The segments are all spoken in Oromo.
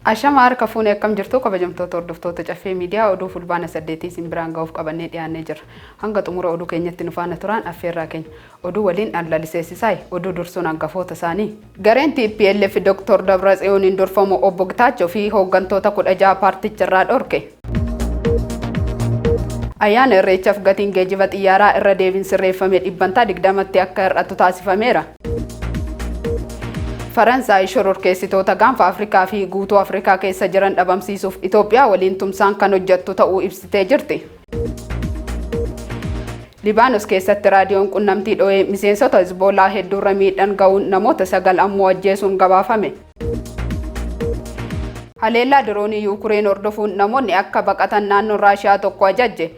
Ashama harka fuune akkam jirtu kabajamtoota hordoftoota Caffee Miidiyaa oduu Fulbaana 8 isin biraan ga'uuf qabannee dhiyaannee jirra. Hanga xumura oduu keenyatti nu faana turaan affeerraa keenya. Oduu waliin an Lalisee Sisaay, oduu dursuun hangafoota isaanii. Gareen tplf Dr. Dabratsiyooniin durfamu Obbo Gitaachoo fi hooggantoota 16 paarticharraa dhorke. Ayyaana Irreechaaf gatiin geejiba xiyyaaraa irra deebiin sirreeffame dhibbantaa 20tti akka hir'atu taasifameera. Faransaay shororkeessitoota gaanfa Afrikaa fi guutuu Afrikaa keessa jiran dhabamsiisuuf Itoophiyaa waliin tumsaan kan hojjettu ta'uu ibsitee jirti. Libaanos keessatti raadiyoon qunnamtii dho'ee miseensota Hezboolaa hedduurra miidhan ga'uun namoota 9 ammoo ajjeesuun gabaafame. Haleellaa diroonii Yuukureen hordofuun namoonni akka baqatan naannoon Raashiyaa tokko ajajje.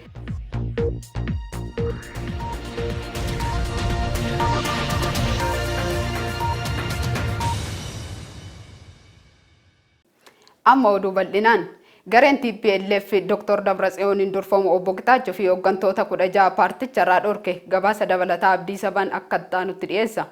Amma oduu bal'inaan. Gareen tplf Dr. Dabratsiyooniin durfamu Obbo Gitaachoo fi hooggantoota 16 paarticharraa dhorke. Gabaasa dabalataa Abdii Sabaan akka itti aanutti dhiyeessa.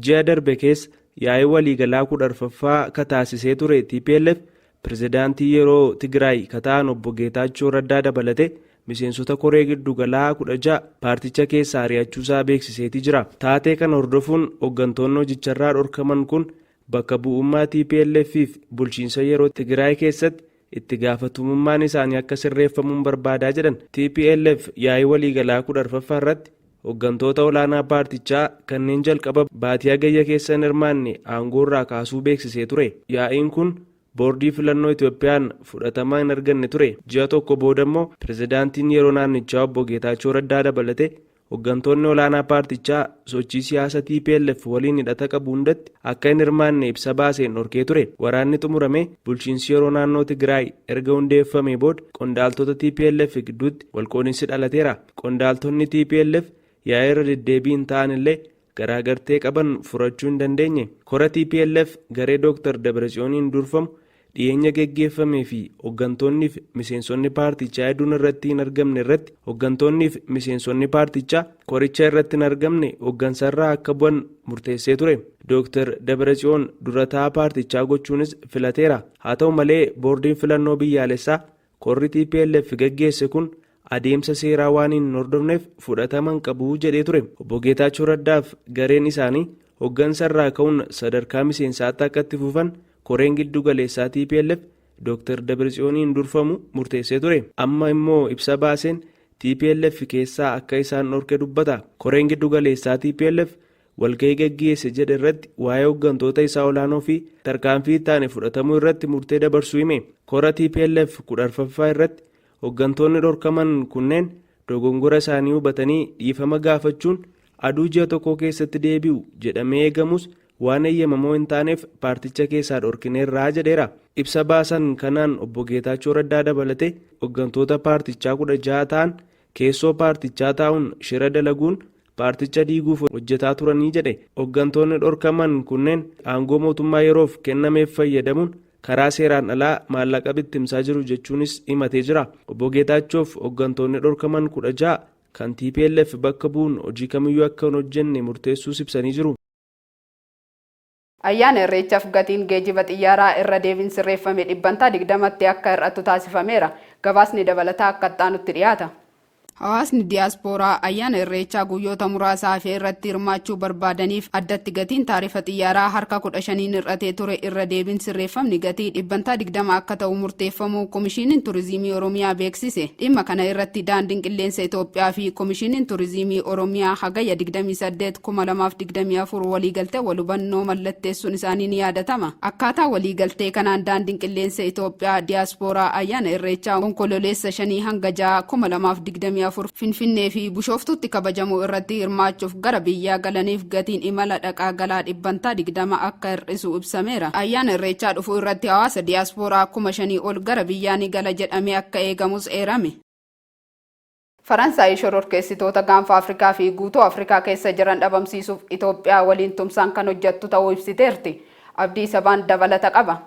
Ji'a darbe keessa yaa'ii waliigalaa 14ffaa ka taasisee ture tplf pirezidaantii yeroo Tigraay ka ta'an Obbo Geetaachoo Raddaa dabalatee miseensota koree giddu galaa 16 paarticha keessaa ari'achuusaa beeksiseeti jira. Taatee kana hordofuun hoggantoonni hojicharraa dhorkaman kun bakka bu'ummaa tplf fi bulchiinsa yeroo Tigiraay keessatti itti gaafatamummaan isaanii akka sirreeffamuun barbaadaa jedhan. Tplf yaa'ii waliigalaa 14ffaa irratti hoggantoota olaanaa paartichaa kanneen jalqaba baatii Hagayya keessa hin hirmaanne aangoorraa kaasuu beeksisee ture. Yaa'iin kun boordii filannoo Itoophiyaan fudhatama hin arganne ture. Ji'a tokko booda immoo pirezidaantiin yeroo naannichaa obbo Geetaachoo Raddaa dabalatee Hoggantoonni olaanaa paartichaa sochii siyaasa tplf waliin hidhata qabu hundatti akka hin hirmaanne ibsa baaseen dhorkee ture. Waraanni xumuramee bulchiinsi yeroo naannoo Tigraay erga hundeeffamee booda qondaaltota tplf gidduutti walqoodinsi dhalateera. Qondaaltonni tplf yaa'ii irra deddeebiin taa'anillee garaagartee qaban furachuu hin dandeenye. Kora tplf garee Dr. Dabratsiyooniin durfamu dhiyeenya geggeeffamee fi hoggantoonnii fi miseensonni paartichaa hedduun irratti hin argamne irratti hoggantoonnii fi miseensonni paartichaa koricha irratti hin argamne hoggansarraa akka bu'an murteessee ture. Dooktar Dabratsiyoon dura taa'aa paartichaa gochuunis filateera. Haa ta'u malee boordiin filannoo biyyaalessaa korri tplf gaggeesse kun adeemsa seeraa waan hin hordofneef fudhatama hin qabu jedhee ture. Obbo Geetaachoo Raddaaf gareen isaanii hoggansa irraa ka'uun sadarkaa miseensaatti akka itti fufan koreen giddu galeessaa tplf Dr. Dabratsiyooniin durfamu murteessee ture. Amma immoo ibsa baaseen tplf keessaa akka isaan dhorke dubbata. Koreen giddu galeessaa tplf walgahii gaggeesse jedhe irratti waa'ee hoggantoota isaa olaanoo fi tarkaanfii itti aane fudhatamuu irratti murtee dabarsuu hime. Kora tplf 14ffaa irratti hoggantoonni dhorkaman kunneen dogongora isaanii hubatanii dhiifama gaafachuun aduu ji'a tokkoo keessatti deebi'u jedhamee eegamus waan eeyyamamoo hin taaneef paarticha keessaa dhorkineerra jedheera. Ibsa baasan kanaan Obbo Geetaachoo Raddaa dabalatee hoggantoota paartichaa 16 ta'an keessoo paartichaa taa'uun shira dalaguun paarticha diiguuf hojjetaa turanii jedhe. Hoggantoonni dhorkaman kunneen aangoo mootummaa yeroof kennameef fayyadamuun karaa seeraan alaa maallaqa bittimsaa jiru jechuunis himatee jira. Obbo Geetaachoof hoggantoonni dhorkaman 16 kan tplf bakka bu'uun hojii kamiyyuu akka hin hojjenne murteessuus ibsanii jiru. Ayyaana Irreechaaf gatiin geejiba xiyyaaraa irra deebiin sirreeffame dhibbantaa 20tti akka hir'atu taasifameera. Gabaasni dabalataa akka itti aanutti dhiyaata. Hawaasni diyaaspooraa ayyaana Irreechaa guyyoota muraasa hafe irratti hirmaachuu barbaadaniif addatti gatiin taarifa xiyyaaraa harka 15n hir'atee ture irra deebiin sirreeffamni gatii dhibbantaa 20 akka ta'u murteeffamuu Komishiiniin Turizimii Oromiyaa beeksise. Dhimma kana irratti Daandiin Qilleensa Itoophiyaa fi Komishiiniin Turizimii Oromiyaa Hagayya 28, 2024 waliigaltee walhubannoo mallatteessuun isaanii ni yaadatama. Akkaataa waliigaltee kanaan Daandiin Qilleensa Itoophiyaa diyaaspooraa ayyaana Irreechaa Onkololeessa 5 hanga 6, 2024 Finfinnee fi Bushooftuutti kabajamu irratti hirmaachuuf gara biyyaa galaniif gatiin imala dhaqaa galaa dhibbantaa 20 akka hir'isu ibsameera. Ayyaana Irreechaa dhufu irratti hawaasa diyaaspooraa 5,000 ol gara biyyaa ni gala jedhamee akka eegamus eerame. Faransaay shororkeessitoota gaanfa Afrikaa fi guutuu Afrikaa keessa jiran dhabamsiisuuf Itoophiyaa waliin tumsaan kan hojjettu ta'uu ibsiteerti. Abdii Sabaan dabalata qaba.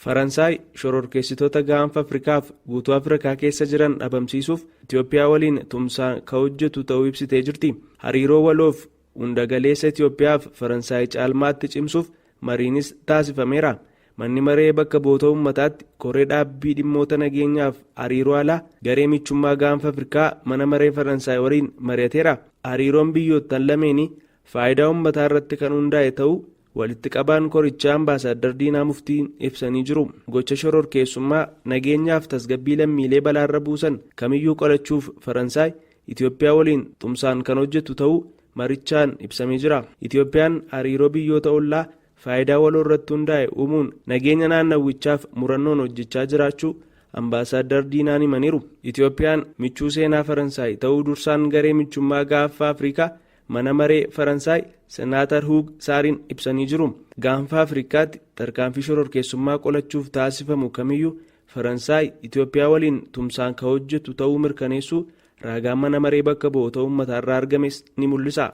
Faransaay shororkeessitoota gaanfa Afrikaaf guutuu Afrikaa keessa jiran dhabamsiisuuf Itoophiyaa waliin tumsaan ka hojjetu ta'uu ibsitee jirti. Hariiroo waloof hunda galeessa Itoophiyaaf Faransaay caalmaatti cimsuuf mariinis taasifameera. Manni Maree Bakka Bu'oota Uummataatti Koree Dhaabbii Dhimmoota Nageenyaaf Hariiroo Alaa Garee Michummaa Gaanfa Afrikaa Mana Maree Faransaay waliin mari'ateera. Hariiroon biyyoottan lameenii faayidaa uummataa irratti kan hundaa'e ta'uu walitti qabaan korichaa Ambaasaaddar Diinaa Muftiin ibsanii jiru. Gocha shororkeessummaa nageenyaaf tasgabbii lammiilee balaarra buusan kamiyyuu qolachuuf Faransaay Itiyoophiyaa waliin tumsaan kan hojjettu ta'uu marichaan ibsamee jira. Itiyoophiyaan hariiroo biyyoota ollaa faayidaa waloo irratti hundaa'e uumuun nageenya naannawwichaaf murannoon hojjechaa jiraachuu Ambaasaaddar Diinaan himaniiru. Itiyoophiyaan michuu seenaa Faransaay ta'uu dursaan garee michummaa Gaanfa Afrikaa Mana Maree Faransaay Senaatar Huug Saariin ibsanii jiru. Gaanfa Afrikaatti tarkaanfii shororkeessummaa qolachuuf taasifamu kamiyyuu Faransaay Itiyoophiyaa waliin tumsaan ka hojjettu ta'uu mirkaneessuu raagaan Mana Maree Bakka Bu'oota Uummataarraa argames ni mul'isa.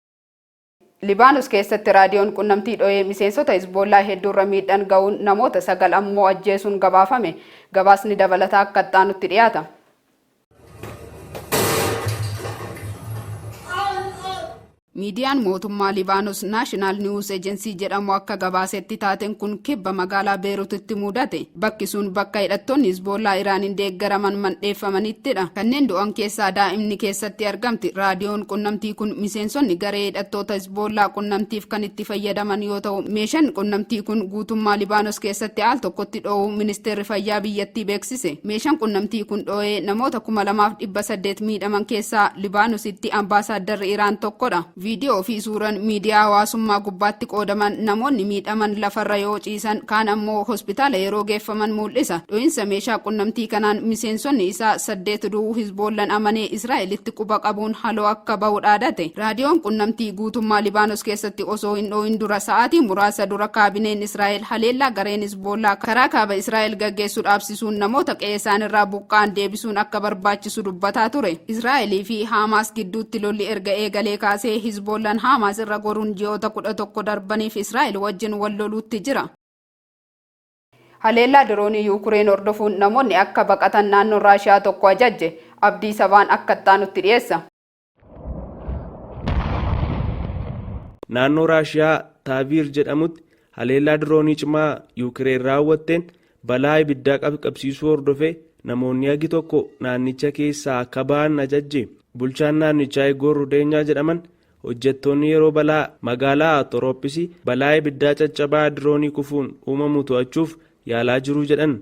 Libaanos keessatti raadiyoon qunnamtii dho'ee miseensota Hizboollaa hedduurra miidhan ga'uun namoota 9 ammoo ajjeesuun gabaafame. Gabaasni dabalataa akka itti aanutti dhiyaata. Miidiyaan mootummaa Libaanos Naashinaal Niwuus Ejensii jedhamu akka gabaasetti taateen kun kibba magaalaa Beerutitti mudate. Bakki sun bakka hidhattoonni Hizboollaa Iraaniin deeggaraman mandheeffamanittidha. Kanneen du'an keessaa daa'imni keessatti argamti. Raadiyoon qunnamtii kun miseensonni garee hidhattoota Hizboollaa qunnamtiif kan itti fayyadaman yoo ta'u, meeshaan qunnamtii kun guutummaa Libaanos keessatti al tokkotti dho'uu ministeerri fayyaa biyyattii beeksise. Meeshaan qunnamtii kun dho'ee namoota 2,800 miidhaman keessaa Libaanositti ambaasaaddarri Iraan tokkodha. Viidiyoo fi suuran miidiyaa hawaasummaa gubbaatti qoodaman namoonni miidhaman lafarra yoo ciisan kaan ammoo hospitaala yeroo geeffaman mul'isa. Dho'insa meeshaa qunnamtii kanaan miseensonni isaa 8 du'uu Hizboollan amanee Israa'elitti quba qabuun haloo akka bahu dhaadate. Raadiyoon qunnamtii guutummaa Libaanos keessatti osoo hin dho'in dura sa'aatii muraasa dura kaabineen Israa'el haleellaa gareen Hizboollaa karaa kaaba Israa'el gaggeessu dhaabsisuun namoota qe'ee isaanirraa buqqa'an deebisuun akka barbaachisu dubbataa ture. Israa'elii fi Haamaas gidduutti lolli erga eegalee kaasee Hizboollaan Haamaas irra goruun ji'oota 11 darbaniif Israa'el wajjin wal loluutti jira. Haleellaa diroonii Yuukureen hordofuun namoonni akka baqatan naannoon Raashiyaa tokko ajajje. Abdii Sabaan akka itti aanutti dhiyeessa. Naannoo Raashiyaa Taaviir jedhamutti haleellaa diroonii cimaa Yuukireen raawwatteen balaa ibiddaa qabqabsiisuu hordofee namoonni hagi tokko naannicha keessaa akka ba'an ajajje. Bulchaan naannichaa Igoor Rudeenyaa jedhaman hojjettoonni yeroo balaa magaalaa Torooppisi balaa ibiddaa caccabaa diroonii kufuun uumamu to'achuuf yaalaa jiru jedhan.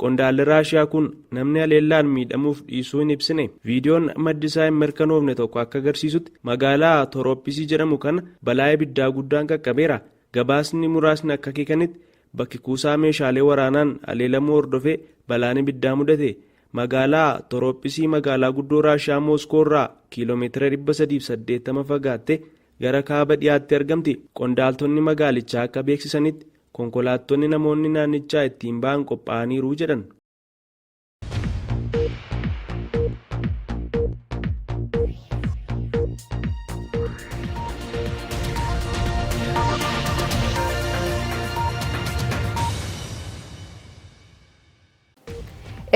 Qondaalli Raashiyaa kun namni haleellaan miidhamuuf dhiisuu hin ibsine. Viidiyoon maddi isaa hin mirkanoofne tokko akka agarsiisutti magaalaa Toroopisii jedhamu kana balaa ibiddaa guddaan qaqqabeera. Gabaasni muraasni akka akeekanitti bakki kuusaa meeshaalee waraanaan haleelamuu hordofee balaan ibiddaa mudate. Magaalaa Toroopisii magaalaa guddoo Raashiyaa Mooskoo irraa kiiloomeetira 380 fagaattee gara kaaba dhiyaatti argamti. Qondaaltonni magaalichaa akka beeksisanitti Konkolaattonni namoonni naannichaa ittiin ba'an qophaa'aniiru jedhan.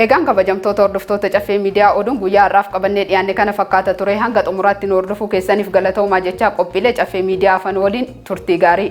Egaan kabajamtoota hordoftoota Caffee Miidiyaa oduun guyyaa har'aaf qabannee dhiyaanne kana fakkaata ture hanga xumuraatti nu hordofuu keessaniif galatoomaa jechaa qophiilee Caffee Miidiyaa hafan waliin turtii gaarii.